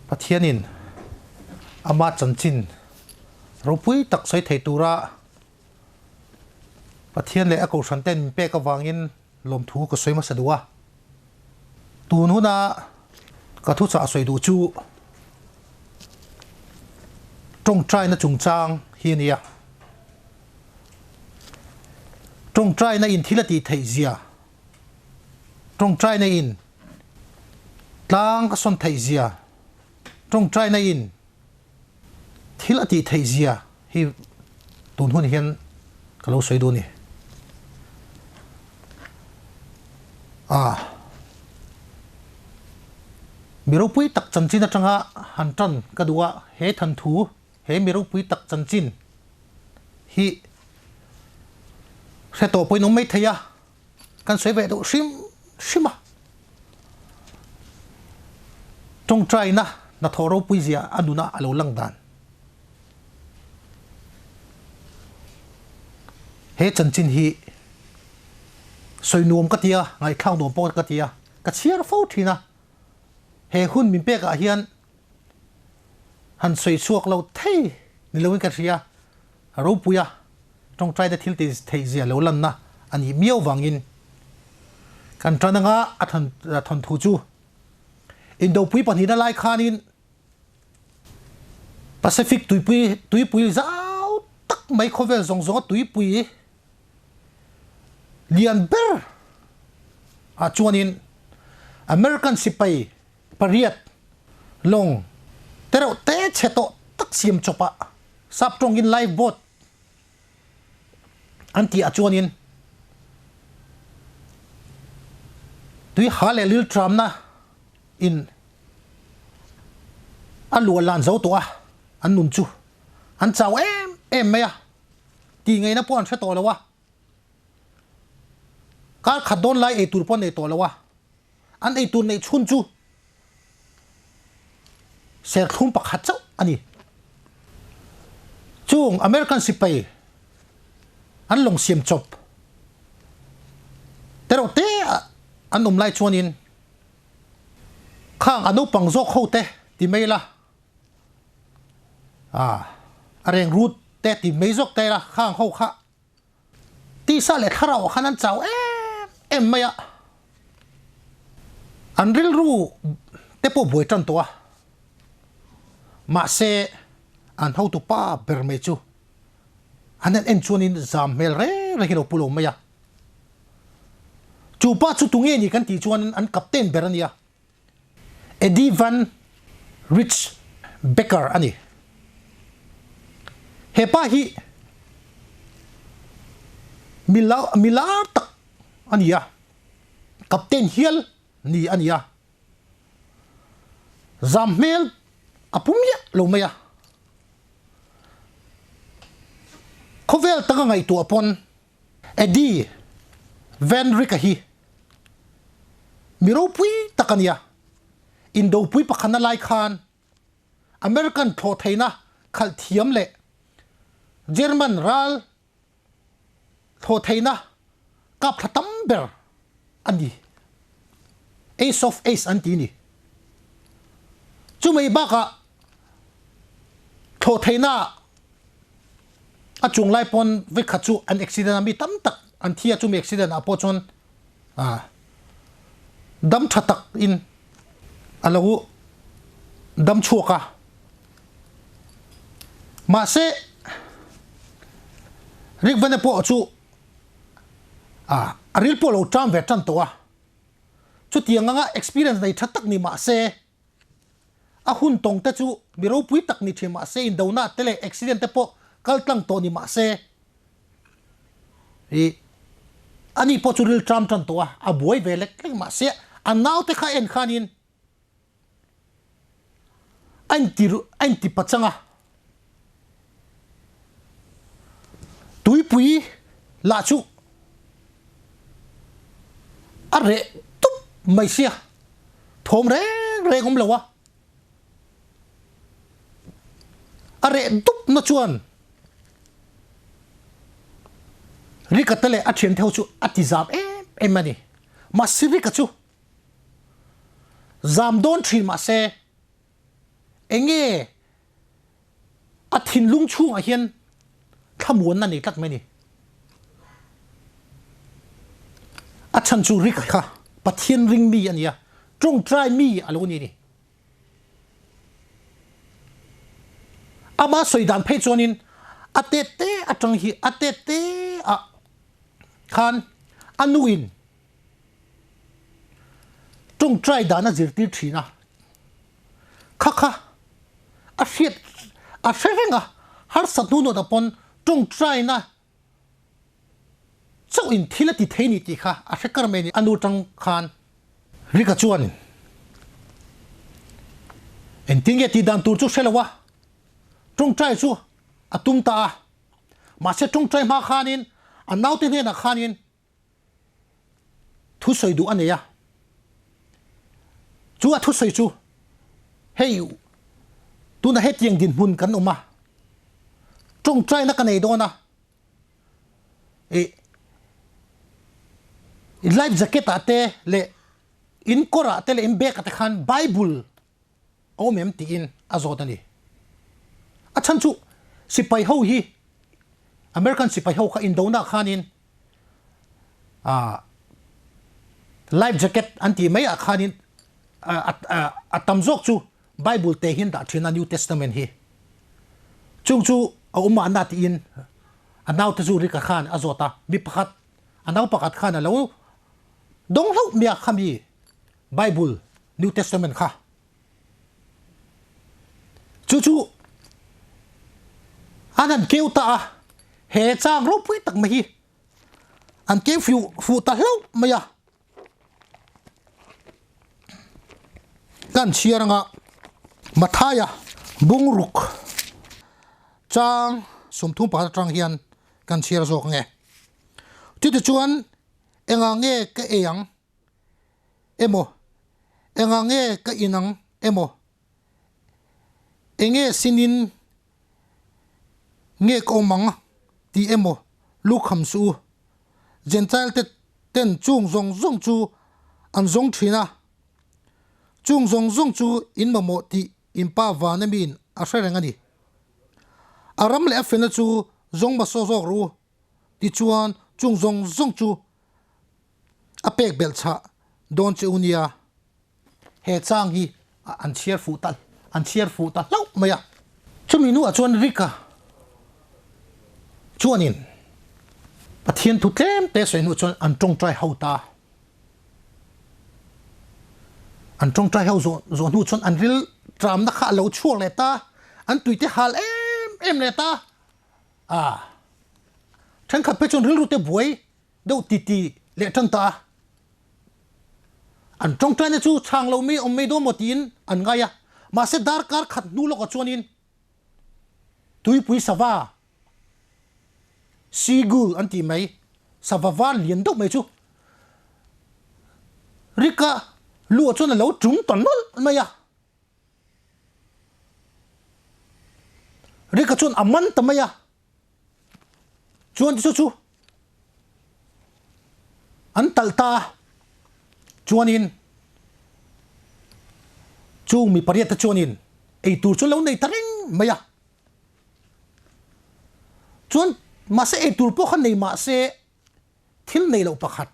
Pathianin ama chanchin ropui tak sawi thei tura Pathian leh a kohhran ten min pek avangin lawmthu ka sawi hmasa duh a. Tun huna ka thuchah sawi duh chu tawngtaina chungchang hi a ni a. Tawngtaina in thil a tih theih zia, tawngtaina in tlang a sawn theih zia, tawngtaina in thil a tih theih zia hi tun hun hian ka lo sawi duh a ni. Ah, mi ropui tak chanchin atanga han tan ka duh a, he thanthu, he mi ropui tak chanchin hi hre tawh pawhin awm mai thei a, kan sawi ve deuh hrim hrim a. Tawngtaina hnathawh ropui zia a nuna a lo lang dan. He chanchin hi sawi nuam ka ti a, ngaihthlak nuam pawh ka ti a, ka chhiar fo thin a. He hun min pekah hian han sawi chhuak lo thei ni loin ka hria. Ropuia tawngtaina thil ti theih zia lo lanna a nih miau vangin kan tan anga a thawnthu chu Indopui pahnihna lai khanin Pacific tuipui tuipui zau tak mai khawvel zawng zawnga tuipui lian ber ah chuanin American sipai pariat lawng tereuh te chhe tawh tak siam chawpah sap tawngin life boat an tih ah chuanin tui ha leh lil tramna in a luah lan zo tawh a, an nun chu an chau em em mai a, tih ngaihna pawh an hre tawh lo a, kar khat dawn lai eitur pawh an nei tawh lo a, an eitur neih chhun chu serthlum pakhat chauh a ni. Chung American sipai an lawng siam chawp te reuh te an awm lai chuanin Khang a naupang zawk ho te ti mai la, a reng rut te ti mai zawk te la, khang ho kha tisa leh thlarau ah khan an chau em em mai a, an rilru te pawh buai tan tawh a, mahse an hotu pa ber mai chu an han en chuanin zam hmel reng reng hi lo pu lo mai a. Chu pa chu tunge ni kan tih chuan an captain ber a nia. Eddie Van Rich Becker a ni. He pa hi mi lar tak a ni a, captain hial ni a ni a. Zam hmel a pu miah lo mai a. Khawvel taka ngaihtuah pawn Eddie Van Ricka hi mi ropui tak a nia. Indopui pakhatna lai khan American thlawhtheihna khalh thiam leh German ral thlawhtheihna kap thla tam ber a ni. Ace of Ace an ti ni. Chumei bakah thlawhtheihna a chung lai pawn vekhat chu an accident a mi tam tak an thi a chumi accident ah pawh chuan ah dam tha tak in a lo dam chhuak a mahse Rick Vane pawh chu ah a ril pawh a lo ṭam ve ṭan tawh a chutiang anga experience nei tha tak ni mahse A hun tawng te chu mi ropui tak ni thin mahse indona te leh accident te pawh kal tlang tawh ni mahse ih ani pawh chu ril tram tan tawh a, a buai ve lek lek mahse a naute kha en khanin a inti a inti pachang a, tuipui lah chu a reh tup mai sia. Thawm reng reng awm lo a, a reh dup na chuan Rika te leh a thiante ho chu a ti zam em em a ni. Mahse Rika chu zam dawn thin mahse. Enge a thinlung chhungah hian thlamuanna nei tlat mai a ni. A chhan chu Rick kha Pathian ring mi a ni a, tawngtai mi a lo ni a ni. Ama sawi dan phei chuanin a tet te atang hi a tet te ah khan a nuin tawngtai dan a zirtir thin a, kha kha a hriat a hre reng a, harsat hnu nawt ah pawn tawngtaina chauh in thil a ti thei ni tih kha a hre kar mai a ni. A nu tang khan Rika chuan engtin nge tih dan tur chu hre lo a, tawngtai chu a tum ta a, mahse tawngtai hma khanin a naute hnenah khanin Thusawi duh a nei a, chu a thusawi chu hei tuna hetiang dinhmun kan awm a, tawngtaina ka nei dawn a, ih life jacket ah te leh in kawr ah te leh in bag ah te khan bible a awm em tiin a zawt a ni. A chhan chu sipai ho hi American sipai ho kha indona khanin ah life jacket an tih mai ah khanin a tam zawk chu Bible te hian dah thin a New Testament hi. Chung chu a awm mahna tiin a naute chu Rika khan a zawt a, mi pakhat a nau pakhat khan a lo dawng hlauh mai a khami Bible New Testament kha. Chu chu an han keu ta a, he chang ropui tak mai hi an keu fiu fuh ta hlauh mai a. Kan chhiar anga Mathaia bungruk chang 31 atang hian kan chhiar zawk ange. Chutichuan engah nge ka ei ang? Emaw, engah nge ka in ang emaw, enge sinin nge ka awm ang tih emaw lukham suh u. Jentail te ten chung zawng zawng chu an zawng thin a, chung zawng zawng chu in mamawh tih in pa van emiin a hre reng a ni. A ram leh a felna chu zawng hmasa zawk rawh u, tichuan chung zawng zawng chu A pek belh chhah dawn che u nia. He chang hi an chhiar fuh ta an chhiar fuh ta hlauh mai a. Chumi hnuah chuan Rika chuanin Pathian thu tlem te sawi hnuah chuan an tawngtai ho ta. An tawngtai ho zawh zawh hnu chuan an ril tramna kha a lo chhuak leh ta, an tuite hal em em leh ta. A thenkhat phei chuan rilru te buai deuh titi leh tan ta a. An tawngtaina chu chhang lo mai awm mai dawn maw tiin an ngai a, mahse darkar khat hnu lawkah chuanin tuipui sava, seagull an tih mai, sava var lian deuh mai chu Rika luah chuan a lo tum ta nawlh mai a. Rika chuan a man ta mai a. Chuan chu chu an talh ta a, chuanin chung mi pariat te chuanin eitur chu lo nei ta reng mai a. Chuan mahse eitur pawh kha nei mahse thil nei loh pakhat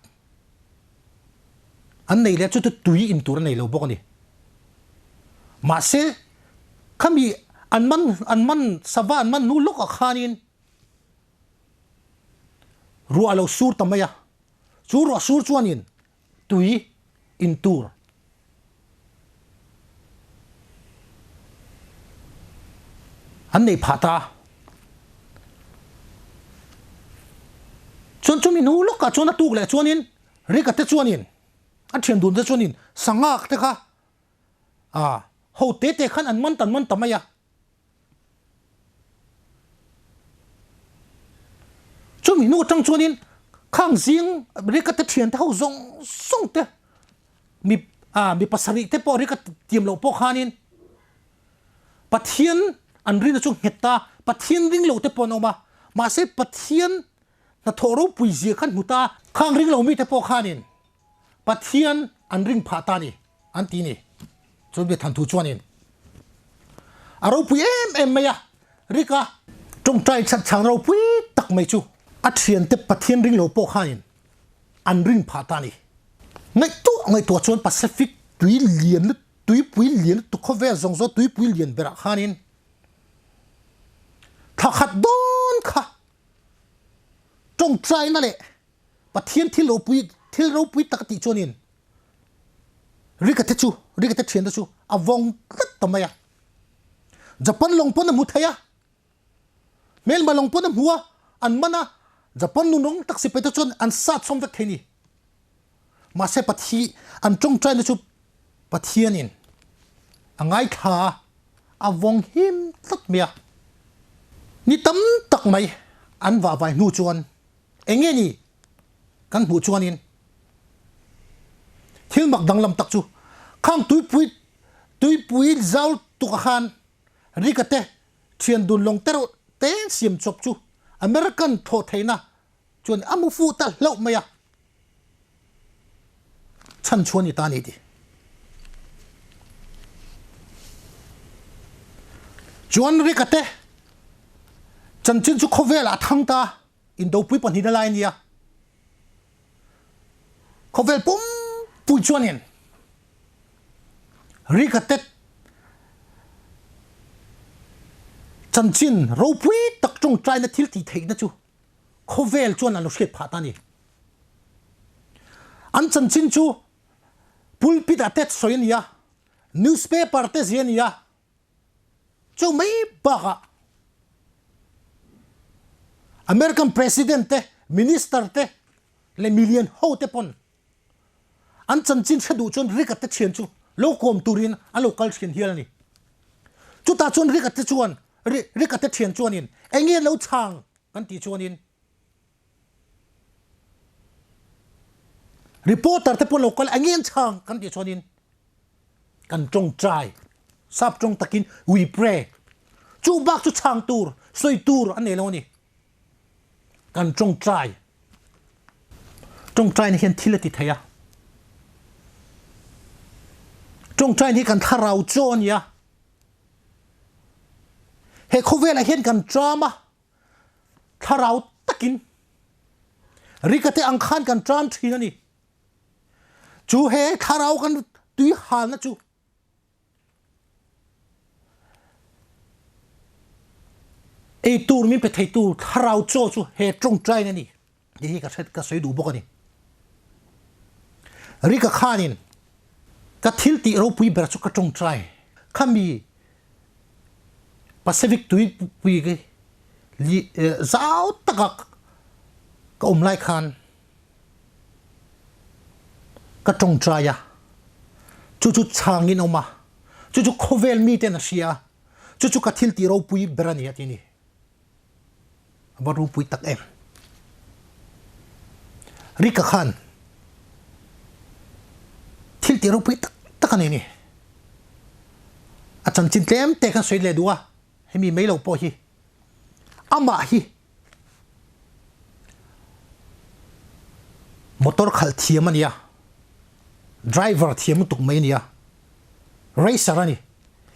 an nei leh chu chu tui in tur a nei lo bawk a ni. Mahse khami an man an man sava an man hnu lawkah khanin ruah a lo sur ta mai a, chu ruah sur chuanin tui in tur an nei phah ta a. Chuan chumi hnu lawkah chuan a tuk leh chuanin Rika te chuanin a thian dun te chuanin sangak te kha ah ho te te khan an man tan man ta mai a. Chumi hnu atang chuanin khang zing Rika te thian te ho zawng zawng te mi ah mi pasarih te pawh Rika tiam loh pawh khanin Pathian an rinna chu nghet ta, Pathian ring lo te pawh an awm a, mahse Pathian hnathawh ropui zia khan hmu ta, khang ring lo mite pawh khanin Pathian an ring phah ta a ni an ti ni. Chu Biathanthu chuanin. A ropui em em mai a, Rika tawngtai chhan chhang ropui tak mai chu a thiante Pathian ring lo pawh khanin an ring phah ta a ni. Ngaihtuah ngaihtuah chuan Pacific tui lian lut tuipui lian lutuk khawvel zawng zawng tuipui lian berah khanin thla khat dawn kha tawngtaina leh Pathian thil ropui thil ropui tak a tih chuanin Rika te chu Rika te thiante chu a vawng tlat ta mai a. Japan lawng pawn a hmu thei a, hmelma lawng pawn a hmu a, an man a, Japan nun rawng tak sipai te chuan an sat sawm vek thei ni. Mahse Pathi an tawngtaina chu Pathianin a ngaithla a, a vawng him tlat mai a. Ni tam tak mai an vahvai hnu chuan eng nge ni kan hmuh chuanin thil mak danglam tak chu khang tuipui tuipui zau tukah khan Rika te thian dun lawng te reuh te siam chawp chu American thawh theihna chuan a mu fuh ta hlauh mai a, chhan chhuan i ta ni ti. Chuan Rika te chanchin chu khawvelah a thang ta, indopui pahnihna lai a nia. Khawvel pumpui chuanin Rika te chanchin ropui tak tawngtaina thil tih theihna chu khawvel chuan an lo hriat phah ta a ni. An chanchin chu pulpit ah te sawi a ni a, newspaper te zia a ni a, chu mai bakah American President te, Minister te leh milian ho te pawn An chanchin hre duh chuan Rika te thian chu lo kawm turin an lo kal thin hial a ni. Chutah chuan Rika te chuan Rika te thian chuanin eng nge lo chhang kan tih chuanin reporter te pawh lo kal eng nge an chhang kan tih chuanin kan tawngtai sap tawng takin we pray chu bak chu chhang tur sawi tur an nei lo a ni. Kan tawngtai tawngtaina hian thil a ti thei a, tawngtaina hi kan thlarau chaw a ni a, he khawvelah hian kan ṭam a, thlarau takin Rika te ang khan kan ṭam ṭhin a ni. Chu he thlarau kan tui halna chu Ei tur min pe theitu thlarau chaw chu he tawngtaina a ni tih hi ka hre ka sawi duh bawk a ni. Rika khanin ka thil tih ropui ber chu ka tawngtai khami Pacific tuipui zau taka ka awm lai khan Ka tawngtai a, chu chu chhangin a awm a, chu chu khawvel miten a hria a, chu chu ka thil tih ropui ber a ni a ti a ni. A va ropui tak em. Rika khan thil tih ropui tak tak a nei a ni. A chanchin tlem te khan sawi leh duh a, hemi mai lo pawh hi amah hi Motor khalh thiam a nia, driver thiam lutuk mai a nia, racer a ni.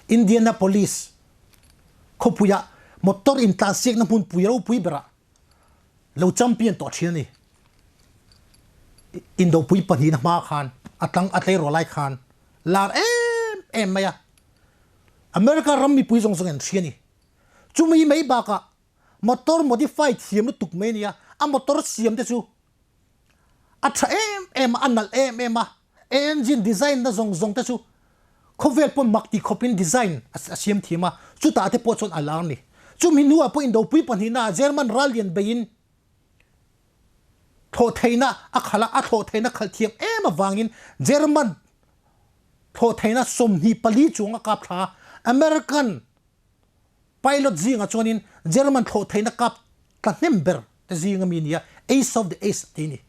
Indianapolis khawpuia motor intlansiakna hmunpui ropui berah lo champion tawh thin a ni. Indopui pahnihna hma khan a tlang a tleirawl lai khan lar em em mai a, America ram mipui zawng zawng in an hria a ni. Chumi mai bakah Motor modify thiam lutuk mai a nia, a motor siam te chu a tha em em a, a nalh em em a, engine design na zawng zawng te chu khawvel pawn mak ti khawpin design a siam thiam a, chutah te pawh chuan a lar a ni. Chumi hnuah pawh indopui pahnihnaah German ral lian beiin thlawh theihna a khalh a, a thlawh theihna khalh thiam em avangin German thlawh theihna 24 chuang a kap thla a, American Pilot zingah chuanin German thlawh theihna kap tla hnem ber te zinga mi nia Ace of the Ace tih a ni.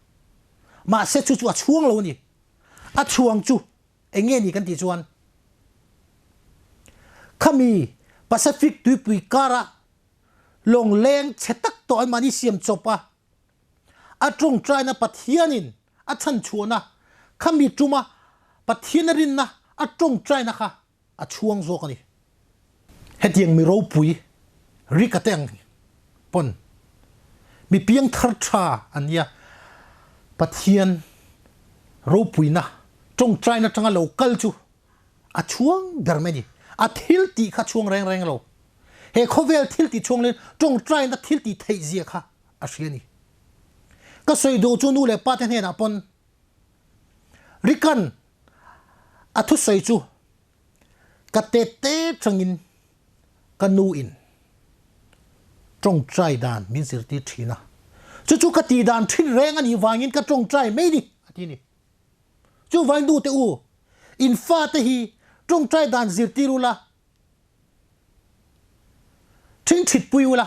Mahse chu chu a chhuang lo a ni. A chhuang chu eng nge ni kan tih chuan khami Pacific tuipui kara lawng leng chhe tak tawh an mahni siam chawp a, a tawngtaina Pathianin a chhanchhuahna khami tuma Pathian a rinna a tawngtaina kha a chhuang zawk a ni. Hetiang mi ropui Rika te ang pawn mi piangthar tha an nia. Pathian ropuina tawngtaina atanga lo kal chu a chhuang ber mai a ni. A thil tih kha chhuang reng reng lo. He khawvel thil tih chhuang leh tawngtaina thil tih theih zia kha a hria a ni. Ka sawi duh chu nu leh pa te hnenah pawn Rikan a thusawi chu ka tette tangin ka nu in tawngtai dan min zirtir thin a, chu chu ka tih dan thin reng a nih vangin ka tawngtai mai ni a ti a ni. Chuvangin nu te u, in fate hi tawngtai dan zirtir ula, thingthitpui ula,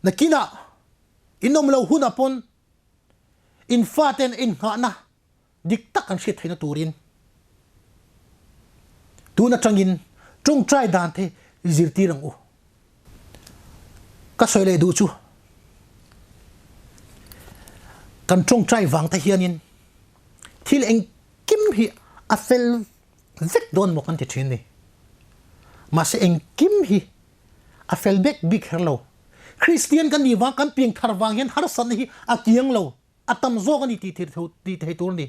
nakinah in awm lo hunah pawn in faten innghahna dik tak an hriat theihna turin tun atangin tawngtai dan te i zirtir ang u. Ka sawi leh duh chu kan tawngtai vang te hianin thil engkim hi a fel vek dawn maw kan ti thin ni. Mahse engkim hi a fel bek bik her lo. Kristian kan nih vang kan piangthar vang hian harsatna hi a kiang lo. A tam zawk a ni tih tih thei tur a ni.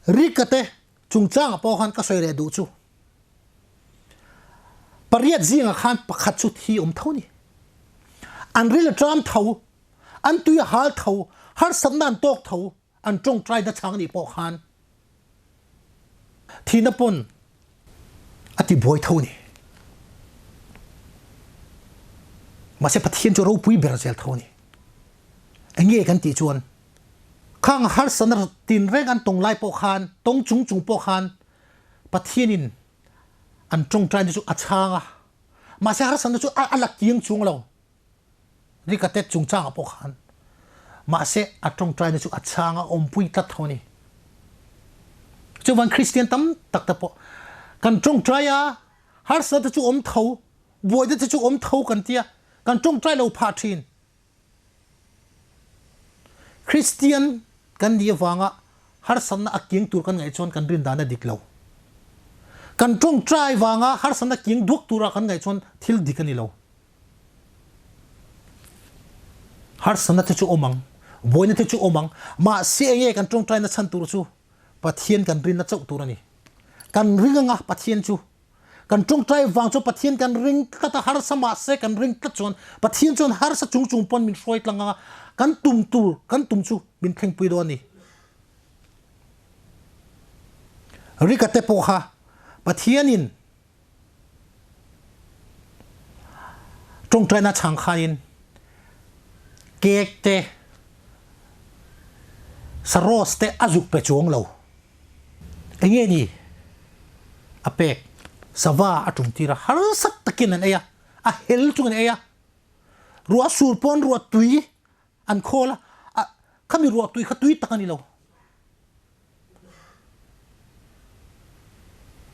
Rika te chungchangah pawh khan ka sawi leh duh chu pariat zingah khan pakhat chu thi awm tho a ni. An ril a ṭam tho, an tui a hal tho, harsatna an tawk tho, an ṭawngṭai na chang nih pawh khan thihna pawn a ti buai tho a ni. Mahse Pathian chu ropui ber zel tho a ni. Eng nge kan tih chuan khang harsatna tinreng an tawng lai pawh khan, tawng chung chung pawh khan Pathianin an tawngtaina chu a chhang a, mahse harsatna chu a la kiang chung lo. Rikatet chungchangah pawh khan mahse a tawngtaina chu a chhang a awmpui tlat tho a ni. Chuvan Kristian tam tak te pawh kan tawngtai a, harsatna te chu awm tho, buaina te chu awm tho kan tia, kan tawngtai lo phah thin. Kristian kan nih avanga harsatna a kiang tur kan ngaih chuan kan rin dan a dik lo. Kan tawngtai vanga harsatna kiang duak tura kan ngaih chuan thil dik a ni lo. Harsatna te chu awm ang, buaina te chu awm ang, mahse enge kan tawngtaina chhan tur chu Pathian kan rinna chauh tur a ni. Kan ring anga Pathian chu kan tawngtai vang chu Pathian kan ring tlat a, harsa mahse kan ring tlat chuan Pathian chuan harsa chung chung pawn min hruai tlang anga kan tum tur kan tum chu min thlengpui dawn a ni. Rika te pawh kha Pathianin Tawngtaina chhang khanin cake te, saros te a zuk pe chuang lo. Enge ni a pek? Sava a tum tir a, harsat takin an ei a, a hel chungin an ei a. Ruah sur pawn ruah tui an khawl a, khami ruah tui kha tui tak a ni lo.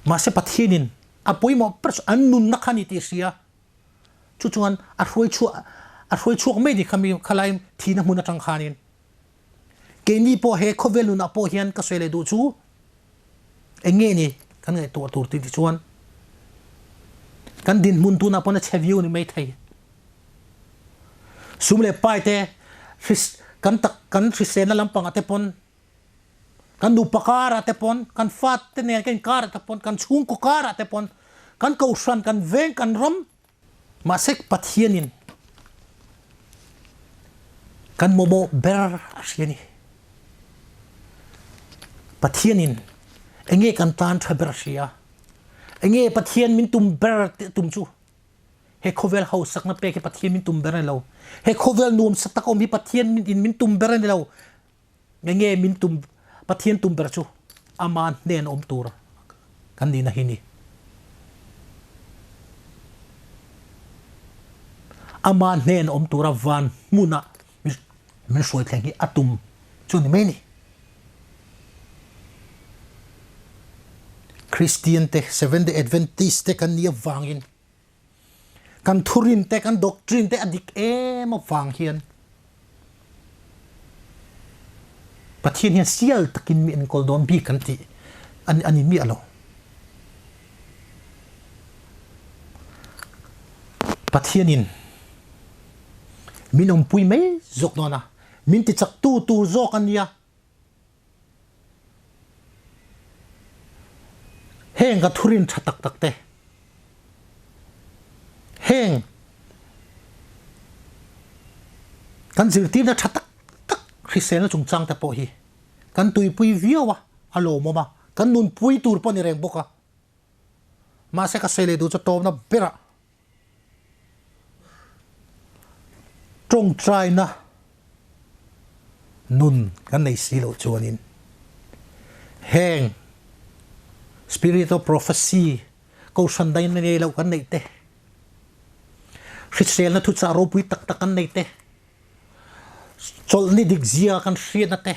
Mahse Pathianin a pawimawh ber chu an nunna kha a ni tih a hria. Chu chuan a hruai chhuah a hruai chhuak mai ni khami khalai thihna hmun atang khanin. Keini pawh he khawvel nunah pawh hian ka sawi leh duh chu eng nge ni kan ngaihtuah tur tih chuan kan dinhmun tunah pawn a chhe viau ni mai thei. Sum leh pai te kan tak kan hriselna lampangah te pawn Kan nupa karah te pawn, kan fate nen kan inkarah te pawn, kan chhungkaw karah te pawn, kan kohhran, kan veng, kan ram, mahse Pathianin kan mamawh ber a hria a ni. Pathianin enge kan tan tha ber a hria, enge Pathian min tum ber tum chu He khawvel hausakna pek hi Pathian min tum ber a ni lo. He khawvel nuamsa tak awm hi Pathian in min tum ber a ni lo. Enge min tum Pathian tum ber chu ama hnen awm tur kan nihna hi ni. Ama hnen awm tura van hmuna min hruai thleng hi a tum chu ni mai ni. Kristian te Seventh Day Adventist te kan nih avangin Kan thurin te, kan doctrine te a dik em avang hian Pathian hian sial takin mi enkawl dawn bik kan tih a ni miah lo. Pathianin min awmpui mai zawk dawn a, min tichaktu tur zawk a nia. Heng ka thurin tha tak tak te, heng kan zirtirna tha tak tak hriselna chungchang te pawh hi kan tuipui viau a, a lawmawm a, kan nunpui tur pawh a ni reng bawk a. Mahse ka sawi leh duh chu tawpna berah tawngtaina nun kan nei si loh chuanin heng spirit of prophecy kohhran daina nei loh kan neih te, hriselna thuchah ropui tak tak kan nei te, chawlhni dik zia kan hriatna te,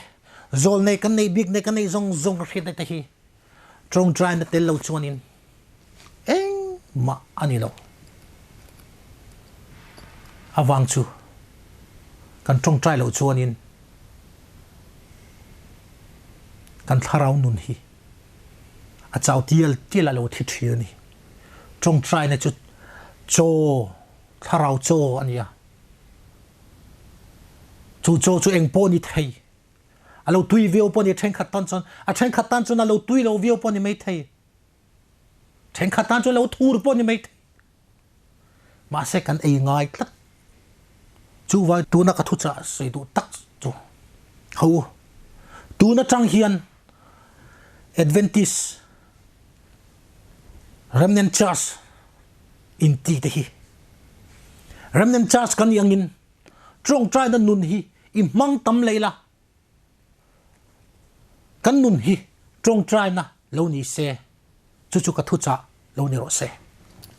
zawlnei kan neih bik nei kan neih zawng zawng kan hriatna te hi Tawngtaina tel lo chuanin engmah a ni lo. Avang chu kan tawngtai loh chuanin kan thlarau nun hi a chau tial tial a lo thi thin a ni. Tawngtaina chu chaw, thlarau chaw a ni a. Chu chaw chu engpawh ni thei. A lo tui viau pawh ni thenkhat tan chuan a thenkhat tan chuan a lo tui lo viau pawh ni mai thei. Thenkhat tan chuan lo thur pawh ni mai thei. Mahse kan ei ngai tlat. Chuvang tuna ka thuchah sawi duh tak chu ho u. Tun atang hian Adventist Remnant Church inti te hi Remnant Church kan nih angin Tawngtaina nun hi i hmang tam lei la, kan nun hi tawngtaina lo ni se, chu chu ka thuchah lo ni rawh se.